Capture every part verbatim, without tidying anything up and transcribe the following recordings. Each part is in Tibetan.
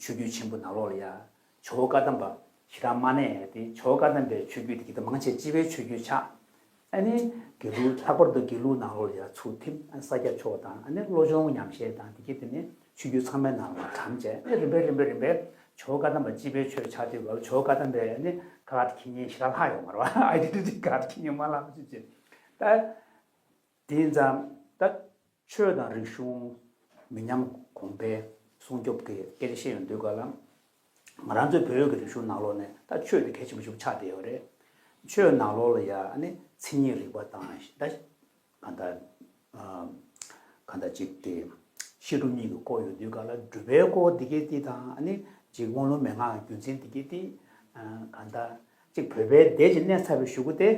ཆོས་བརྒྱུད་ཆེན་པོ་ནང་ལོགས་ལ་ཡ། ཇོ་བོ་བཀའ་གདམས་པ་ཞེ་དྲག་མ་གནས་ཏེ། ཇོ་བོ་བཀའ་གདམས་པའི་ཆོས་བརྒྱུད་དེ་གི་ད་མང་ཆེ་སྤྱི་པའི་ཆོས་བརྒྱུད་ཆགས། ཨ་ནི་དགེ་ལུགས། ལྷག་པར་དུ་དགེ་ལུགས་ནང་ལོགས་ལ་ཡ་ཚུར་ཐིམ། ཨ་ནི་ས་སྐྱ་ཆོས་དང་། ཨ་ནི་བློ་སྦྱོང་ཉམས་བཞེས་དང་། དེ་གི་དེ་ནི་ཆོས་བརྒྱུད་ཚང་མའི་ནང་ལ་གྲམ་བྱས། ཨ་ནི་རིམ་པས་རིམ་པས་རིམ་པས་ཇོ་བོ་བཀའ་གདམས་པ་སྤྱི་པའི་ཆོས་ཆགས་དུས་སྐབས་ལ། ཇོ་བོ་བཀའ་གདམས་པའི་ཨ་ནི་ཁ་ཁ་ཁྱེར་མཁན་ཞེ་དྲག་ལྷག་ཡོད་མ་རེད་བ། ཨའི་ཌེན་ཊི་ཊི་ཁ་ཁ་ཁྱེར་མཁན་མ་ལྷག་ཅིག་བྱས། ད། དེ་ཡིན་ཙང་ད་ཆོས་དང་རིག་གཞུང་མི་ཉམས་གོང་འཕེལ་སྲུང་སྐྱོབ་ཀྱི་སྐད་ཆ་བཤད་ཡོང་དུས་སྐབས་ལ། ང་རང་ཚོའི་བོད་ཀྱི་རིག་གཞུང་ནང་ལོགས་ནས་ད་ཆོས་དེ་གལ་ཆེན་པོ་ཞིག་ཆགས་བསྡད་ཡོད་རེད། ཆོས་ནང་ལོགས་ལ་ཡ་ཨ་ནི་མཚན་ཉིད་རིག་པ་དང་། ད་གང་ལྟར་ཨ་གང་ལྟར་ཅིག་དེ་བཤད་སྒྲུབ་གཉིས་ཀྱི་སྐོར་ཡོད་དུས་སྐབས་ལ། སྒྲུབ་པའི་སྐོར་འདི་གའི་དེ་དང་། ཨ་ནི་ཅིག་དབང་ལུང་མན་ངག་རྒྱུ་མཚན་འདི་གའི་དེ། ཨ་གང་ལྟར་ཅིག་བོད་པའི་འདས་ཀྱི་གནས་ཚ་བའི་གཞུག་གུ་དེ།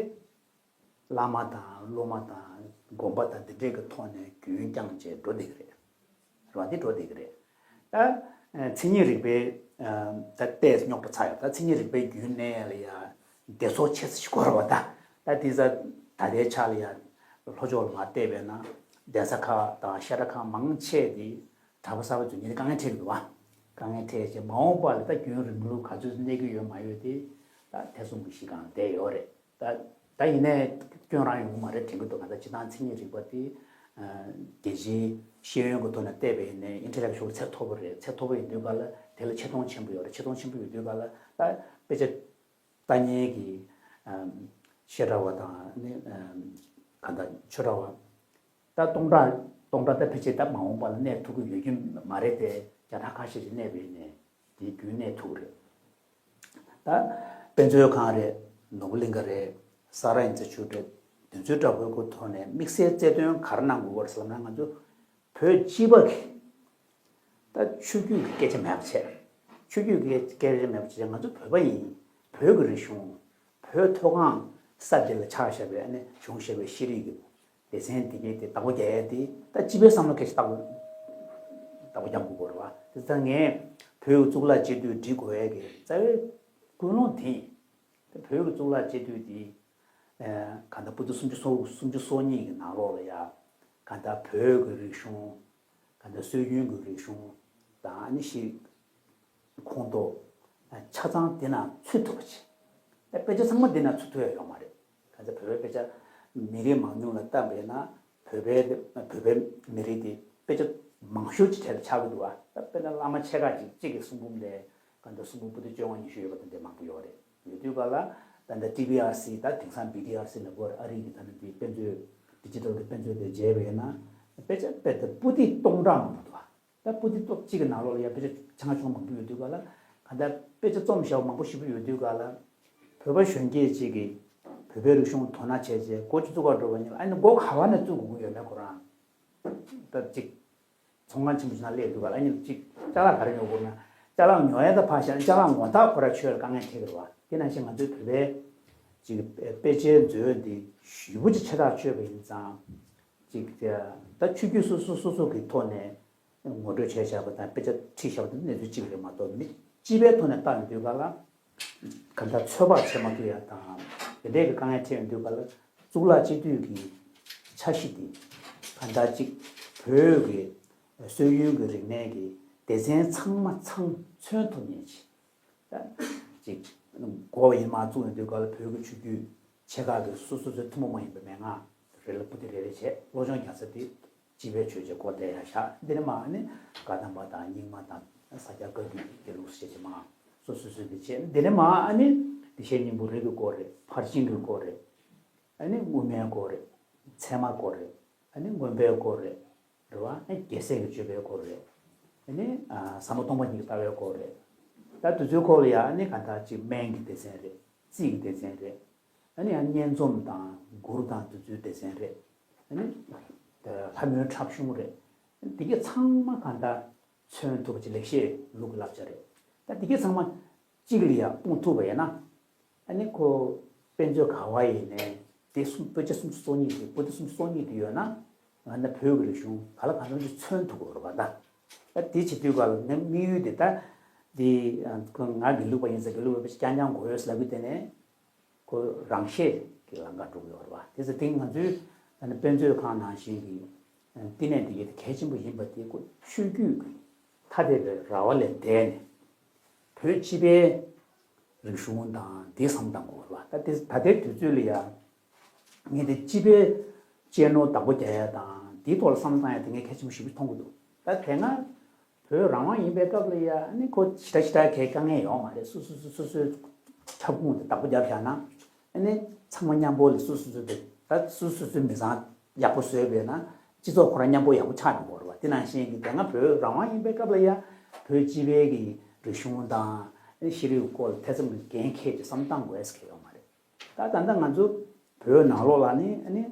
བླ་མ་དང་སློབ་མ་དང་སྒོམ་པ་དང་འདི་འདྲས་ཀྱི་ཐོག་ནས་རྒྱུན་བསྐྱངས་བྱས་འགྲོ་བསྡད་ཀྱི་རེད། རེད་བ། འདི་འགྲོ་བསྡད་ཀྱི་རེད། ད་ཨ་མཚན་ཉིད་རིག་པའི་ཨ་ད་ལྟས་རྙོག་པ་ཚ་ཡོད། ད་མཚན་ཉིད་རིག་པའི་རྒྱུན་གནས་ལ་ཡ་སྡེ་ཚོགས་ཆེ་ས་ཞིག་དགོས་རེད་བ། ད་ད་དེ་ས་ད་ལྟའི་ཆ་ལ་ཡ་ལྷོ་ཕྱོགས་ལ་མར་བལྟས་པས་ན། གདན་ས་ཁག་དང་བཤད་གྲྭ་ཁག་མང་ཆེ་དེ་གྲྭ་པ་གསར་པ་འཛུལ་མཁན་དེ་དཀའ་ངལ་འཕྲད་ཀྱི་འདུག་བ། དཀའ་ངལ་འཕྲད་བྱས། མ་འོངས་པ་ལ་ད་རྒྱུན་རིང་ལུགས་ག་ཚོད་གནས་ཀྱི་ཡོད་མ་ཡོད་དེ་ད་ཐེ་ཚོམ་གྱི་གཞི་སྒང་བསྡད་ཡོད་རེད། ད་ད་ཡིན་ནའི་སྐྱོན་རང་ཡོང་གི་མ་རེད་དྲན་གྱི་འདུག། གང་ལྟར་སྤྱིར་བཏང་མཚན་ཉིད་རིག་པ་དེ་ཨ་རྒྱལ་སྤྱིའི་ཤེས་ཡོན་གྱི་ཐོག་ནས་བལྟས་པ་ཡིན་ནའི་ཨིན་ཊེ་ལེག་ཅུ་ཨལ་ཚད་མཐོ་པོ་རེད། ཚད་མཐོ་པོ་ཡིན་དུས་སྐབས་ལ་དེ་ལ་ཆེ་མཐོང་ཆེན་པོ་ཡོད་རེད། ཆེ་མཐོང་ཆེན་པོ་ཡོད་དུས་སྐབས་ལ་ད་དཔེ་ཆ་ལྟ་མཁན་གྱི་ཨ་བཤད་གྲྭ་བ་དང་། ཨ་ནི་ཨ་གང་ལྟར་ཆོས་གྲྭ་བ། ད་སྟོང་ཕྲག་སྟོང་ཕྲག་ད་ཕལ་ཆེར་ད་མ་འོངས་པ་ལ་གནས་ཐུབ་ཀྱི་ཡོད་ཀྱི་མ་རེད་དེ། བརྒྱ་ཕྲག་ཁ་ཤས་ཤིག་གནས་པ་ཡིན་ནའི་དེའི་རྒྱུན་གནས་ཐུབ་ཀྱི་རེད། ད་དཔེ་མཛོད་ཁང་རེད། ནོར་བུ་གླིང་ག་རེད། ས་རཱ་ཡིན་ཚ་ཆུ་རེད། དེ་ཚོའི་འདྲ་པོའི་གི་ཐོག་ནས་དམིགས་བསལ་རྩལ་འདོན་ག་རེ་གནང་དགོས་པ་རེད་ཟེར་ལབ་ན། ང་ཚོ་བོད་སྤྱི་པ་གི་ད་ཆོས་བརྒྱུད་ཀྱི་སྐད་ཆ་མེད་པ་བྱས། ཆོས་བརྒྱུད་ཀྱི་སྐད་ཆ་མེད་པ་བྱས། ང་ཚོ་བོད་པ་ཡིན། བོད་ཀྱི་རིག་གཞུང་། བོད་མཐོ་སྒང་ས་དེ་ལ་ཆགས་བཞག་པའི་ཨ་ནི་བྱུང་བཞག་པའི་ཤེས་རིག་གི་སྡེ་ཚན་དེ་གའི་དེ་བདག་པོ་རྒྱག་ཡས་དེ་ད་སྤྱི་པའི་བསམ་བློ་གལ་ཆེ་བདག་པོ་བདག་པོ་རྒྱག་དགོས་པ་རེད་བ། དེ་ཙང་ངས་བོད་ཀྱི་གཙུག་ལག་སྤྱི་འཐུས་འགྲིག་དགོས་ཡས་ཀྱི་རྩ་བའི་ཀུན་སློང་དེ་ཡིན། ད་བོད་ཀྱི་གཙུག་ལག་སྤྱི་འཐུས་དེ་ཨ་གང་ལྟར་པོ་ཏི་སུམ་ཅུ་སོ་སུམ་ཅུ་སོ་གཉིས་ཀྱི་ནང་ལོགས་ལ་ཡ་གང་ལྟར་བོད་ཀྱི་རིག་གཞུང་། གང་ལྟར་སྲོལ་རྒྱུན་གྱི་རིག་གཞུང་དང་། ཨ་ནི་ཞིག་ཁོངས་གཏོགས་ཆ་ཚང་དེ་ནང་ཚུད་ཐུབ་པ་བྱེད། ད་དཔེ་ཆ་ཚང་མ་དེ་ནང་ཚུད་ཐུབ་ཡ་ཡོད་མ་རེད། གང་ལྟར་བོད་པའི་དཔེ་ཆ་མི་རིགས་མང་ཉུང་ལ་བལྟས་པ་ཡིན་ན། བོད་པའི་བོད་པའི་མི་རིགས་དེ་དཔེ་ཆ་མང་ཤོས་ཀྱི་གྲས་ལ་ཆགས་ཀྱི་འདུག་བ། ད་དཔེར་ན་བླ་མ་ཆེ་ཁག་ཅིག་གཅིག་གི་གསུང་འབུམ་ལས་གང་ལྟར་གསུང་འབུམ་པོ་ཏི་བཅོ་ལྔ་ཉི་ཤུ་ཡོད་པ་དེ་འདྲ་མང་པོ་ཡོད་རེད། ཡོད་དུས་ག་ལ་ད་ལྟ་ཊི་བི་ཨར་སི། ད་དེང་སང་བི་ཊི་ཨར་སི་ལབ་དགོས་རེད། ཨ་རི་གི་ད་ནི་དེ་དཔེ་མཛོད། ཌི་ཇི་ཊལ་གྱི་དཔེ་མཛོད་དེ་མཇལ་བ་ཡིན་ན། དཔེ་ཆ་དཔེ་ད་པོ་ཏི་སྟོང་ཕྲག་མང་པོ་འདུག་བ། ད་པོ་ཏི་སྟོང་གཅིག་གི་ནང་ལོགས་ལ་ཡ་དཔེ་ཆ་ཆུང་ང་ཆུང་མང་པོ་ཡོད་དུས་ག་ལ། གང་ལྟར་དཔེ་ཆ་རྩོམ་བཞག་པ་མང་པོ་ཞེ་པོ་ཡོད་དུས་ག་ལ། བོད་པ་གཞོན་སྐྱེས་གཅིག་གིས་བོད་པའི་རིག་གཞུང་དོ་སྣང་བྱས་བྱས་འགོ་ཅིག་བཙུགས་ག་འགྲོ་བ་ཡིན་ན། ཨ་ནི་འགོ་ག་བ་ནས་བཙུགས་དགོས་ཀྱི་ཡོད་མེད་ཁོ་རང་ད་གཅིག་ཚོང་ཁང་ཆེན་པོ་ཞིག་ནང་སླེབས་འདུག་ག་ལ། ཨ་ནི་ཅིག་ཅ་ལག་ག་རེ་ཉོ་དགོས་ན། ཅ་ལག་ཉོ་ཡ་ད་ཕར་བཞག་ན། ཅ་ལག་ངོ་རྟགས་ཁོ་ར་ཆོད་ལ་དཀའ་ངལ་འཕྲད་ཀྱི་རེད་བ། དེ་ནང་བཞིན་ང་ཚོའི་བོད་པའི་ཅིག་དཔེ་ཆའི་མཛོད་འདི་ཞེ་པོ་ཅིག་ཆེ་ཐག་ཆོད་པ་ཡིན་ཙང་། ཅིག་ད་ཆོས་བརྒྱུད་སོ་སོ་སོ་སོ་གི་ཐོག་ནས་ངོ་སྤྲོད་བྱས་བཞག་པ་དང་། དཔེ་ཆ་ཁྲིད་བཞག་པ་དེ་གནས་ཚུལ་གཅིག་རེད་མ་གཏོགས། མི་སྤྱི་པའི་ཐོག་ནས་བལྟ་ཡོང་དུས་ག་ལ། གང་ལྟར་ཚོད་དཔག་བྱེད་མ་ཐུབ་ཡ་དང་། དེ་འདྲའི་གི་དཀའ་ངལ་འཕྲད་ཡོང་དུས་ག་ལ། གཙུག་ལག་སྤྱི་འཐུས་ཀྱི་འཆར་གཞི་འདི་གང་ལྟར་ཅིག་བོད་ཀྱི་སྲོལ་རྒྱུན་གྱི་རིག་གནས་ཀྱི་སྡེ་ཚན་ཚང་མ་ཚང་མཚོན་ཐུབ་མཁན་ཅིག་ད་ཅིག་འགོ་བ་ཡིན་མ་བཙུགས་ཡོང་དུས་ག་ལ། བོད་ཀྱི་ཆོས་བརྒྱུད་ཆེ་ཁག་གི་སོ་སོ་སོའི་ཐུན་མོང་མ་ཡིན་པའི་མན་ངག་རེ་ལ་པོ་ཏི་རེ་རེ་བྱས། སློབ་སྦྱོང་རྒྱག་ས་དེ་སྤྱི་པའི་ཆོས་བྱེད་སྐོར་དེ་ཡང་བཞག། འདི་ནས་མར་ཨ་ནི་བཀའ་གདམས་པ་དང་རྙིང་མ་དང་། ས་སྐྱ་བཀའ་བརྒྱུད་དགེ་ལུགས་ཞེས་བྱས་མ་སོ་སོ་སོ་དེ་བྱས། འདི་ནས་མར་ཨ་ནི་བདེ་གཤེགས་སྙིང་པོ་རིགས་ཀྱི་སྐོར་རེད། ཕར་ཕྱིན་གྱི་སྐོར་རེད། ཨ་ནི་དབུ་མའི་སྐོར་རེད། ཚད་མ་སྐོར་རེད། ཨ་ནི་མངོན་པའི་སྐོར་རེད། རེད་བ། ཨ་ནི་རྒྱལ་སྲས་ཀྱི་སྤྱོད་པའི་སྐོར་རེད། ཨ་ནི་ཨ་ཟབ་མོ་སྟོང་པ་ཉིད་ཀྱི་ལྟ་བའི་སྐོར་རེད། ད་དེ་ཚོའི་སྐོར་ལ་ཡང་ཨ་ནི་གང་ལྟར་ཅིག་སྨན་གྱི་སྡེ་ཚན་རེད། རྩིས་ཀྱི་སྡེ་ཚན་རེད། ཨ་ནི་ཡང་སྙན་རྩོམ་དང་མགུར་དང་དེ་ཚོའི་སྡེ་ཚན་རེད། ཨ་ནི་ལྷ་མོའི་འཁྲབ་གཞུང་རེད། འདི་ག་ཚང་མ་གང་ལྟར་མཚོན་ཐུབ་པ་ཅིག་ལེགས་བཤད་ལུགས་ཀྱི་བསླབ་བྱ་རེད། ད་འདི་ག་ཚང་མ་གཅིག་ལ་ཡང་སྤུངས་ཐུབ་པ་ཡིན་ན། ཨ་ནི་ཁོ་དཔེ་མཛོད་ག་བ་ཡིན་ནའི་དེ་གསུམ། དཔེ་ཆ་སུམ་ཅུ་སོ་གཉིས་དེ། པོ་ཏི་སུམ་ཅུ་སོ་གཉིས་དེ་ཡོད་ན། ང་ཚོ་བོད་ཀྱི་རིག་གཞུང་ག་ལ་གང་འཚམ་ཅིག་མཚོན་ཐུབ་དགོས་རེད་པ། ད་ད་དེ་བྱེད་དུས་ག་ལ་ངའི་དམིགས་ཡུལ་དེ། ད་འདི་ང་དགེ་ལུགས་པ་ཡིན་ཙང་དགེ་ལུགས་པའི་དཔེ་ཆ་རྐྱང་རྐྱང་དགོས་ཡོད་ཟེར་ལབ་ཀྱི། དེ་ནས་ཁོ་རང་ཤེད་ཀྱི་ལམ་ཁ་འགྲོ་གི་ཡོད་རེད་པ། དེ་ཚོ་དེ་ང་ཚོའི་ད་ནི་དཔེ་མཛོད་ཁང་ནང་བཞིན་གྱི་བསྟི་གནས་དེ་གའི་གལ་ཆེན་པོ་ཡིན་པ་དེ། ཁོ་ཆོས་བརྒྱུད་ཀྱི་ཐ་དད་པའི་ར་བ་ལས་འདས་ནས། བོད་སྤྱི་པའི་རིག་གཞུང་དང་དེ་བསམ་བཏང་དགོས་པ་རེད་བ། ད་དེ་ད་ལྟའི་དུས་ཚོད་ལ་ཡ་ངས་དེ་སྤྱི་པའི་གཅེས་ནོར་བདག་པོ་རྒྱག་ཡ་དང་དེའི་ཐོག་ལ་བསམ་བཏང་ཡ་དེ་ངས་གལ་ཆེན་པོ་ཞེ་པོ་མཐོང་གི་འདུག་ད་དེ་སྔ་བོད་རང་དབང་ཡིན་པའི་སྐབས་ལ་ཡ་ཨ་ནི་ཁོ་ཞེ་དྲག་ཞེ་དྲག་གའི་དཀའ་ངལ་ཡོད་མ་རེད། སོ་སོ་སོ་སོ་སོའི་ཁྱབ་ཁོངས་དེ་བདག་པོ་རྒྱབ་བཞག་ན་ཨ་ནི་ཚང་མ་མཉམ་པོ་ལ་སོ་སོ་སོ་དེ་ད་སོ་སོ་སོའི་མི་ཚང་ཡག་པོ་བཟོས་པས་ན་སྤྱི་ཚོགས་ཁོ་རང་མཉམ་པོ་ཡག་པོ་ཆགས་འགྲོ་གི་རེད་བ། དེ་ནང་བཞིན་གྱི་དེ་སྔ་བོད་རང་དབང་ཡིན་པའི་སྐབས་ལ་ཡ་བོད་སྤྱི་པའི་གི་རིག་གཞུང་དང་ཤེས་རིག་སྐོར་ལ་ཐེ་ཚོམ་གྱི་འགན་འཁྱེར་གྱི་བསམ་བཏང་དགོས་ཟེར་མཁན་ཡོད་མ་རེད། ད་ད་ལྟ་ང་ཚོ་བོད་ནང་ལོགས་ལ་ནི་ཨ་ནི་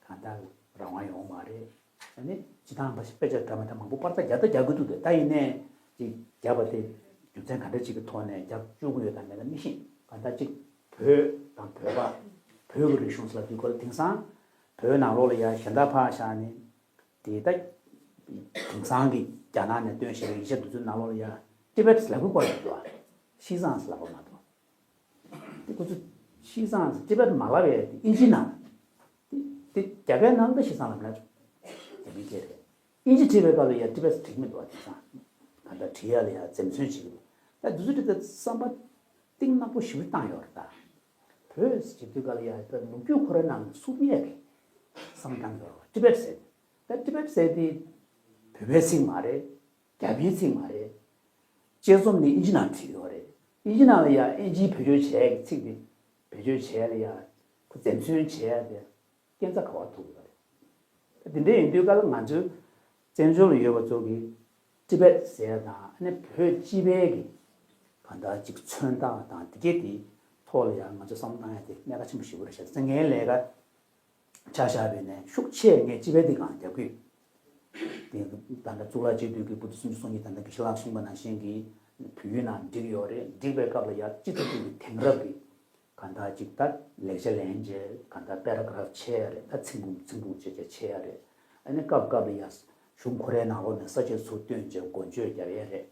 གང་ལྟར་རང་དབང་ཡོད་མ་རེད། ཨ་ནི་སྤྱི་བཏང་དཔེ་ཆ་འདྲ་མི་འདྲ་མང་པོ་པར་རྩ་རྒྱག་ད་རྒྱག་གི་འདུག་ད་ཡིན་ནའི་ཅིག་རྒྱབ་པ་དེ་རྒྱུ་མཚན་ག་འདྲ་ཅིག་གི་ཐོག་ནས་རྒྱབ་བཅུག་གི་ཡོད་དམ་མེད་ལ་མི་ཤེས། གང་ལྟར་ཅིག་བོད་དང་བོད་པ་བོད་ཀྱི་རིག་གཞུང་ཟེར་ལབ་དུས་སྐབས་ལ་དེང་སང་བོད་ནང་ལོགས་ལ་ཡ་གཞན་དག་ཕར་བཞག་ནས་དེ་ལྟ་དེང་སང་གི་རྒྱ་ནག་ནས་བཏོན་བཞིན་པའི་ཡིག་ཆ་འདི་ཚོའི་ནང་ལོགས་ལ་ཡ་ཏི་བེད་ལབ་གི་ཀོ་ལ་འདུག་ཤི་ཙང་ལབ་པ་མ་གཏོགས། དེ་ཁོ་ཚོ་ཤི་ཙང་ཏི་བེད་མ་ལབ་པའི་དེ་ཨིན་ཇི་ནང་དེ་དེ་རྒྱ་སྐད་ནང་ད་ཤི་ཙང་ལབ་ན་རྒྱ་མིའི་སྐད་རེད། ཨིན་ཇི་བྲིས་པའི་སྐབས་ལ་ཡ་ཏི་བེད་བྲིས་མི་འདུག་བ། དེང་སང་གང་ལྟར་བྲིས་ཡ་ལ་ཡ་འཛེམ་ཟོན་བྱེད་ཀྱི་འདུག་ད་འདི་ཚོ་བྲིས་ཏེ་བསམ་པ་གཏིང་ནག་པོ་ཞེ་པོ་བཏང་ཡོད་རེད་ད། བོད་ཟེར་དུས་སྐབས་ལ་ཡ་ད་ལོ་རྒྱུས་ཁོ་རའི་ནང་ལ་སུབ་ཡས་ཀྱི་བསམ་བཏང་ཡོད་རེད་བ། ཏི་བེད་ཟེར་ད་ཏི་བེད་ཟེར་དེ་བོད་པའི་ཚིག་མ་རེད། རྒྱ་མིའི་ཚིག་མ་རེད། དཔྱད་རྩོམ་ནི་ཨིན་ཇི་ནང་བྲིས་ཡོད་རེད། ཨིན་ཇི་ནང་ལ་ཡང་ཨིན་ཇིའི་བེད་སྤྱོད་བྱས་ཚིག་དེ་བེད་སྤྱོད་བྱས་ལ་ཡང་ཁོ་འཛེམ་ཟོན་བྱས་ཏེ་སྐྱོན་ཆ་ག་བ་ཐུག་ཡོད་རེད། དེ་འདྲ་ཡིན་དུས་ག་ལ་ང་ཚོའི་བཙན་བྱོལ་ལ་ཡོད་པ་ཚོ་གིས་ཏི་བེད་ཟེར་དང་ཨ་ནི་བོད་སྤྱི་པའི་གི་གང་ལྟར་ཅིག་མཚོན་རྟགས་དང་དེ་གས་དེ་ཐོག་ལ་ཡང་ང་ཚོ་བསམ་བློ་བཏང་ཡ་དེ་གནད་འགག་ཆེན་པོ་ཞེ་པོ་རེད་ཤག་ངའི་ལས་ཀ་ཆ་བཞག་པ་ཡིན་ན་ཤུགས་ཆེ་ངས་སྤྱི་པའི་སྟེང་ལ་རྒྱབ་ཀྱི་ཡོད། དེ་ད་ལྟ་གཙུག་ལག་སྤྱི་འཐུས་ཀྱི་བོད་དུ་སུམ་ཅུ་སོ་གཉིས་ད་ལྟ་དགེ་བཤེས་ལགས་གསུངས་པ་ནང་བཞིན་གྱི་བོད་ཡིག་ནང་འགྲིག་ཡོད་རེད། འགྲིག་པའི་སྐབས་ལ་ཡ་སྤྱི་འཐུས་ཀྱི་དེང་རབས་ཀྱི་གང་ལྟར་ཅིག་ད་ལེགས་ཆ་ལེན་བྱས་གང་ལྟར་པེ་ར་གྷ་རབ་ཕྱེ་ཡ་རེད། ད་ཚིག་འབུམ་ཚིག་འབུམ་བྱས་བྱས་ཕྱེ་ཡ་རེད། ཨ་ནི་སྐབས་སྐབས་ལ་ཡ་གཞུང་ཁོ་རའི་ནང་ལོགས་ནས་ས་བཅད་ཚུར་བཏོན་བྱས་འགོ་བརྗོད་རྒྱག་ཡ་རེད།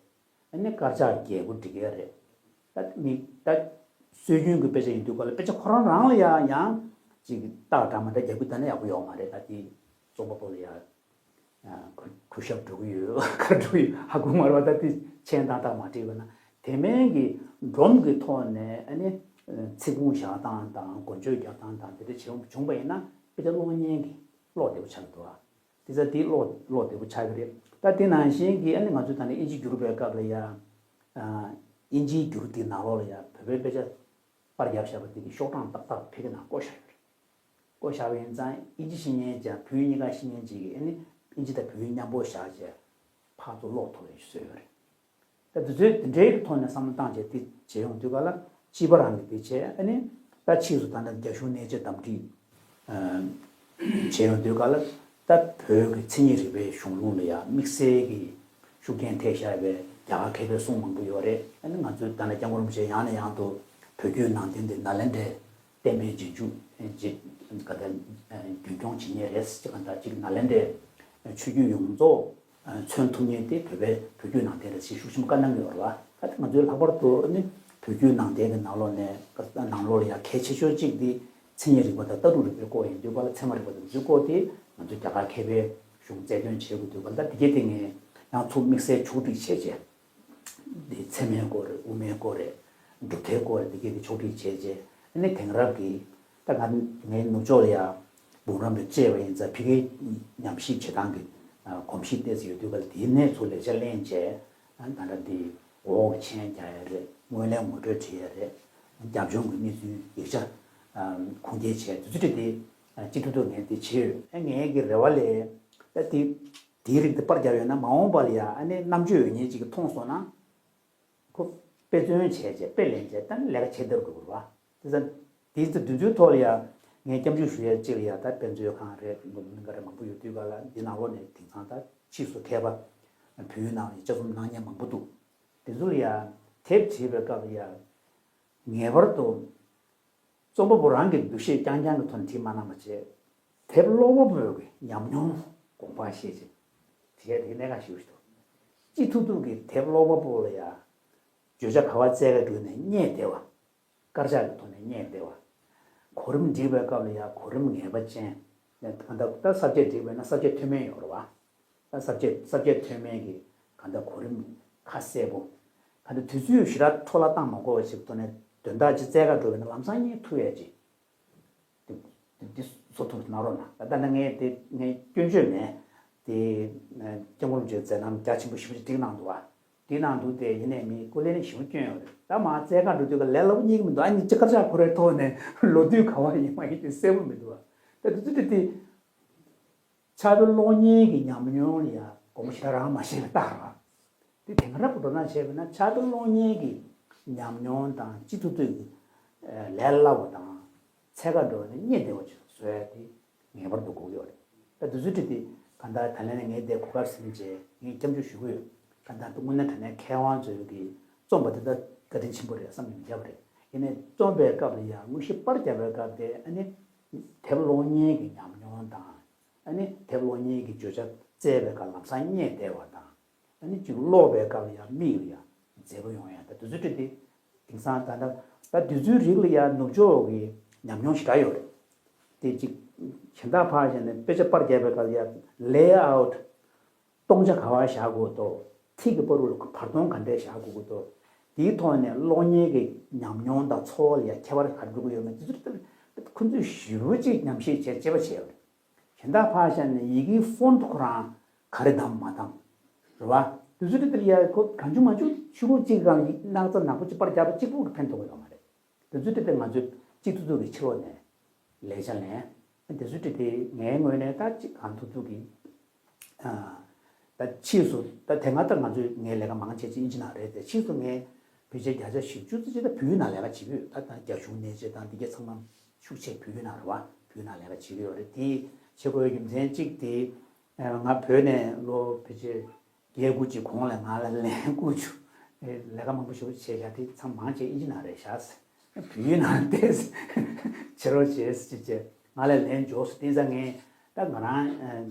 ཨ་ནི་དཀར་ཆག་རྒྱས་པོ་འགྲིག་གི་རེད། ད་མི་ད་སྲོལ་རྒྱུན་གྱི་དཔེ་ཆ་ཡིན་དུས་ག་ལ་དཔེ་ཆ་ཁོ་རང་རང་ལ་ཡང་ཡང་ཅིག་རྟགས་འདྲ་མ་འདྲ་རྒྱག་གི་ད་ནི་ཡག་པོ་ཡོད་མ་རེད། ད་དེ་རྩོམ་པ་པོ་ལ་ཡང་གུ་གུ་ཞབས་འགྲོ་གི་ཡོད་ག་འགྲོ་གི་ཡོད་ཧ་གོ་མ་རེད་བ། ད་དེ་མཆན་ཏག་ཏག་མ་བྲིས་པ་ན་དེ་མིན་གྱི་སྒྲོམ་གྱི་ཐོག་ནས་ཨ་ནི་ཚིག་ཁུངས་བཞག་སྟངས་དང་འགོ་བརྗོད་རྒྱག་སྟངས་དང་དེ་འདྲ་བྱུང་བྱུང་པ་ཡིན་ན་དཔེ་ཆ་ཀློག་མཁན་གྱི་ཀློག་བདེ་པོ་ཆགས་འདུག་ཨ། དེ་ཚ་དེ་ཀློག་ཀློག་བདེ་པོ་ཆགས་ཀྱི་རེད། ད་དེ་ནང་བཞིན་གྱི་ཨ་ནི་ང་ཚོས་ད་ནི་ཨིན་ཇི་བསྒྱུར་བའི་སྐབས་ལ་ཡ། ཨིན་ཇིའི་བསྒྱུར་དེའི་ནང་ལོགས་ལ་ཡ་བོད་པའི་དཔེ་ཆ་པར་བརྒྱབ་བཞག་པ་དེ་གི་ཤོག་གྲངས་ཏག་ཏག་ཕ་གི་ནང་བཀོད་བཞག་ཡོད་རེད། བཀོད་བཞག་པ་ཡིན་ཙང་ཨིན་ཇི་ཤེས་མཁན་ཅན་བོད་ཡིག་གཉིས་ཀ་ཤེས་མཁན་ཅིག་གིས་ཨ་ནི་ཨིན་ཇི་དང་བོད་ཡིག་མཉམ་པོ་བཞག་བྱས་ཕར་ཚུར་ཀློག་ཐུབ་པའི་བཟོས་ཡོད་རེད། ད་དུས་ཚོད་དེ་འདྲའི་གི་ཐོག་ནས་བསམ་བློ་བཏང་བྱས་དེ་བྱས་ཡོང་དུས་ག་ལ་སྤྱི་པ་རང་གི་དེ་བྱས་ཨ་ནི་ད་ཕྱིས་སུ་ད་ལྟ་རྒྱ་གཞུང་གནད་དཔྱད་དམ་འཁྲིད་བྱས་ཡོང་དུས་ག་ལ་ད་བོད་ཀྱི་མཚན་ཉིད་རིག་པའི་གཞུང་ལུགས་ལ་ཡང་དམིགས་བསལ་གྱི་ཤུགས་རྐྱེན་ཐེབས་བཞག་པའི་རྒྱ་གར་མཁས་པའི་གསུང་མང་པོ་ཡོད་རེད། ཨ་ནི་ང་ཚོའི་ད་ལྟ་སྐྱབས་མགོན་རིན་པོ་ཆེ་ཡང་ནས་ཡང་དུ་བོད་བརྒྱུད་ནང་བསྟན་དེ་ནཱ་ལེནྡྲའི་བསྟན་པའི་རྗེས་འཇུག་ཅིག་ག་ད་རྒྱུན་སྐྱོང་བྱེད་མཁན་རེད་ཅེས་ག་ད་ཅིག་ནཱ་ལེནྡྲའི་ཆོས་བརྒྱུད་ཡོངས་རྫོགས་མཚོན་ཐུབ་མཁན་དེ་བོད་པའི་བོད་བརྒྱུད་ནང་བསྟན་རེད་ཅེས་ཤུགས་ཆེན་པོ་བཀའ་གནང་གི་ཡོད་རེད་བ། ད་ང་ཚོའི་ལྷག་པར་དུ་ནི་བོད་བརྒྱུད་ནང་བསྟན་གྱི་ནང་ལོགས་ནས་ནང་ལོགས་ལ་ཡང་གལ་ཆེ་ཤོས་གཅིག་དེ་མཚན་ཉིད་རིག་པ་དང་ལྟ་གྲུབ་རིག་པའི་སྐོར་ཡིན་དུས་ག་ལ་ཚད་མ་རིག་པ་དང་འདི་ཚོའི་སྐོར་དེ་ང་ཚོས་རྒྱ་གར་མཁས་པའི་གཞུང་རྩལ་འདོན་བྱེད་དགོས་དུས་ག་ལ་ད་དེ་གའི་སྟེང་ནས་ཡང་ཚུར་དམིགས་བསལ་ཕྱོགས་སྒྲིག་བྱས་རྗེས། འདི་ཚད་མའི་སྐོར་རེད། དབུ་མའི་སྐོར་རེད། གྲུབ་མཐའི་སྐོར་རེད། འདི་གས་འདི་ཕྱོགས་སྒྲིག་བྱས་རྗེས་ཨ་ནི་དེང་རབས་ཀྱི་ད་ང་ངའི་ནུབ་ཕྱོགས་ལ་ཡ་འབུམ་རམས་པ་བཅས་པ་ཡིན་ཙང་ཕ་གིའི་ཉམས་ཞིབ་བྱེད་སྟངས་ཀྱི་གོམས་གཤིས་ཏོག་ཙམ་ཡོད་དུས་ག་ལ་དེའི་གནས་ཚུལ་ལེགས་ཆ་ལེན་བྱས་ད་ལྟ་འདི་འོག་གི་མཆན་རྒྱག་ཡ་རེད། སྔོན་གླེང་ངོ་སྤྲོད་བྱེད་ཡ་རེད། རྒྱབ་ལྗོངས་ཀྱི་གནས་ཚུལ་ཡིག་ཆ་ཁུངས་སྐྱེལ་བྱས་དུས་ཚོད་དེ་སྤྱི་ཐུབ་ཐུབ་ངས་འདི་བྱས་ཡོད། ཨ་ངའི་གི་རེ་བ་ལས་ད་དེ། དེའི་རིགས་དེ་པར་བརྒྱབ་ཡོད་ན་མ་འོངས་པ་ལ་ཡང་ཨ་ནི་རྣམ་དཔྱོད་ཡོད་མཁན་ཅིག་གིས་མཐོང་སོང་ན། ཁོ་དཔེ་མཚོན་བྱས་རྗེས་དཔེ་ལེན་རྗེས་ད་ནི་ལས་ཀ་བྱེད་བསྡད་དགོས་པ་རེད་བ། དེ་ཙང་དེའི་ཚེ་དུས་ཚོད་ཐོག་ལ་ཡང་ངས་སྐྱབས་འཇུག་ཞུ་ཡས་ཅིག་ལ་ཡང་ད་དཔེ་མཛོད་ཁང་རེད་འགོ་མིན་ག་རེ་མང་པོ་ཡོད་དུས་ག་ལ་འདི་ནང་ལོགས་ནས་དེང་སང་ད་ཕྱིས་སུ་མཁས་པ་བོད་ཡིག་ནང་ལ་དཔྱད་རྩོམ་གནང་མཁན་མང་པོ་འདུག་དེ་ཚོ་ལ་ཡང་དེབ་བྲིས་པའི་སྐབས་ལ་ཡང་ངེས་པར་དུ། རྩོམ་པ་པོ་རང་གི་འདུ་ཤེས་རྐྱང་རྐྱང་གི་ཐོག་ནས་བྲིས་མ་གནང་བ་བྱས། དེབ་ཀློག་པ་པོའི་གི་ཉམས་མྱོང་དགོངས་པ་བཞེས་བྱས། བྲིས་ཡ་དེ་གནད་འགག་ཞེ་པོ་ཞིག་འདུག་སྤྱི་ཐུབ་ཐུབ་ཀྱི་དེབ་ཀློག་པ་པོ་ལ་ཡ། བརྗོད་བྱ་ག་བ་བཙལ་ག་འགྲོ་ནས་རྙེད་བདེ་བ། དཀར་ཆག་གི་ཐོག་ནས་རྙེད་བདེ་བ། གོ་རིམ་སྒྲིག་པའི་སྐབས་ལ་ཡ་གོ་རིམ་ངེས་པ་ཅན། ད་ལྟ་ད་ས་བཅད་སྒྲིག་པ་ཡིན་ན་ས་བཅད་མཐོ་དམན་ཡོད་རེད་བ། ད་ས་བཅད་ས་བཅད་མཐོ་དམན་གྱི་གང་ལྟར་གོ་རིམ་ཁ་གསལ་པོ། ཨ་ནི་དུས་ཚོད་ཞེ་དྲག་འཕྲོ་བརླག་བཏང་མ་དགོས་པ་ཞིག་ཐོག་ནས་དོན་དག་ཅིག་བཙལ་ག་འགྲོ་བས་ན་ལམ་སང་རྙེད་ཐུབ་ཡས་ཅིག་དེ་དེ་དེ་བཟོ་ཐུབ་གནང་རོགས་གནང་། ད་ལྟ་ངས་དེ་ངས་སྐྱོན་བརྗོད་མེད། དེ་སྐྱབས་མགོན་རིན་པོ་ཆེའི་མཛད་རྣམ་རྒྱ་ཆེན་པོ་ཞེ་པོ་ཅིག་བསྒྲིགས་གནང་འདུག་བ། བསྒྲིགས་གནང་འདུག་སྟེ་ཡིན་ནའི་མི་སྐུ་ལས་ནས་ཞེ་པོ་སྐྱོན་ཡོད་རེད། ད་མ་བཙལ་ག་འགྲོ་དུས་ཀ་ལས་སླ་པོ་རྙེད་ཀྱི་མི་འདུག་ཨ་ནི་ཅི་དཀར་ཆག་ཁོ་རའི་ཐོག་ནས་ལོ་དུས་ག་བ་ཡིན་མ་ཡིན་དེ་གསལ་པོ་མི་འདུག་བ། ད་དུས་ཚོད་དེ་དེ། ཕྱག་དཔེ་ཀློག་མཁན་གྱི་ཉམས་མྱོང་ལ་ཡང་དགོངས་པ་ཞེ་དྲག་རང་མ་བཞེས་པའི་རྟགས་རེད། དེ་དེང་རབས་ཀྱི་འགྲོ་སྟངས་བྱས་པ་ན་ཕྱག་དཔེ་ཀློག་མཁན་གྱི་ཉམས་མྱོང་དང་སྤྱི་ཐུབ་ཐུབ་ཀྱི་ལས་སླ་བ་དང་ཚད་བཀག་འགྲོ་བ་ནི་རྙེད་བདེ་བ་ཅིག་བཟོ་ཡ་དེ་ངེས་པར་དུ་དགོས་ཀྱི་ཡོད་རེད། ད་དུས་ཚོད་ཁྲིད་དེ་གང་ལྟར་ད་ལན་ནས་ངས་དེ་གོ་སྐབས་ཟིན་རྗེས་ངས་སྐྱབས་འཇུག་ཞུ་གི་ཡོད། གང་ལྟར་དངོས་གནས་དྲང་གནས་མཁས་དབང་ཚོས་ཀྱི་རྩོམ་པ་དེ་ད་བཀའ་དྲིན་ཆེན་པོ་རེད་བསམ་ནས་མི་བརྒྱབ་པ་རེད། ཡིན་ནའི་རྩོམ་པའི་སྐབས་ལ་ཡང་དངོས་གཞི་པར་བརྒྱབ་པའི་སྐབས་དེ་ཨ་ནི་དེབ་ཀློག་མཁན་གྱི་ཉམས་མྱོང་དང་། ཨ་ནི་དེབ་ཀློག་མཁན་གྱི་བརྗོད་བྱ་བཙལ་བའི་སྐབས་ལམ་སང་རྙེད་བདེ་བ་དང་། ཨ་ནི་ཅིག་ཀློག་པའི་སྐབས་ལ་ཡང་མིག་ལ་ཡང་མཛེས་པོ་ཡོང་ཡ་ད་དུས་ཚོད་ཁྲིད་དེ། དེང་སང་ད་ལྟ་ད་དུས་ཚོད་རིག་ལ་ཡང་ནུབ་ཕྱོགས་ཀྱི་ཉམས་མྱོང་ཞེ་དྲག་ཡོད་རེད། དེ་ཅིག་གཞན་དག་ཕར་བཞག་ནས་དཔེ་ཆ་པར་རྒྱབ་པའི་སྐབས་ལ་ཡང་ལེ་ཨའུ་ཊི། སྟོང་ཆ་ག་པར་བཞག་དགོས་འདུག་ཐིག་གི་བར་དུ་བར་སྟོང་ག་འདྲས་བཞག་དགོས་ཀྱི་འདུག་དེའི་ཐོག་ནས་གློག་བརྙན་གྱི་ཉམས་མྱོང་དང་ཚོར་བ་ལ་ཡང་ཁྱད་པར་ག་རེ་འགྲོ་གི་ཡོད་མེད་དེ་ཚོ་ཁོ་ཚོས་ཞེ་པོ་ཅིག་ཉམས་ཞིབ་བྱས་དཔྱད་པ་བྱས་ཡོད་རེད། གཞན་དག་ཕར་བཞག་ནས་ཡི་གེའི་ཕོན་ཊི་ཁོ་རང་ག་རེ་བདམས་མ་བདམས་རེད་བ། དེ་ཚོ་དེ་ལ་ཡང་ཁོ་གང་བྱུང་མང་བྱུང་ཤོག་གུ་གཅིག་གམ་སྣག་ཚ་ནག་པོ་གཅིག་པར་རྒྱབ་པ་གཅིག་པུ་གིས་ཕན་ཐོགས་ཀྱི་ཡོད་མ་རེད། དེ་ཚོ་དེ་ལྟར་ང་ཚོས་གཅིག་ཏུ་ཏུ་གི་ཕྱི་ལོགས་ནས་ལས་བྱ་ལེན། དེ་ཚོ་དེ་དེ་ངའི་ངོས་ནས་ད་གཅིག་གང་ཐུབ་ཐུབ་ཀྱིས་ཨ། ད་ཕྱིས་སུ་ད་དེ་སྔ་ད་ང་ཚོས་ངའི་ལས་ཀ་མང་ཆེ་ཅིག་ཨིན་ཇི་ནང་རེད་དེ་ཕྱིས་སུ་ངས་བོད་ཆས་བརྒྱ་ཆ་བཞི་བཅུ་ཙམ་ཅིག་ད་བོད་ཡིག་ནང་ལས་ཀ་བྱེད་ཀྱི་ཡོད། ད་ད་རྒྱ་གཞུང་གནད་བཅས་དང་འདི་གས་ཚང་མ་ཤུགས་ཆེ་བོད་ཡིག་ནང་རེད་བ། བོད་ཡིག་ནང་ལས་ཀ་བྱེད་ཀྱི་ཡོད་རེད། དེ་བྱེད་དགོས་པའི་རྒྱུ་མཚན་གཅིག་དེ་ང་བོད་ནས་ལོ་བོད་ཆས་བརྒྱད་དགུ་ཅིག་གོང་ལ་ང་ལ་ལན་བསྐུར་བྱུང་། ལས་ཀ་མང་པོ་ཞེ་པོ་བྱས་བཞག་དེ་ཚང་མ་མང་ཆེ་ཨིན་ཇི་ནང་རེད་བཞག་ཟེར། བོད་ཡིག་ནང་བལྟས་བྱེད་རོགས་བྱེད་ཟེར་བྱས་ང་ལ་ལན་འབྱོར་སོང་། དེ་ཙང་ངས་ད་ང་རང་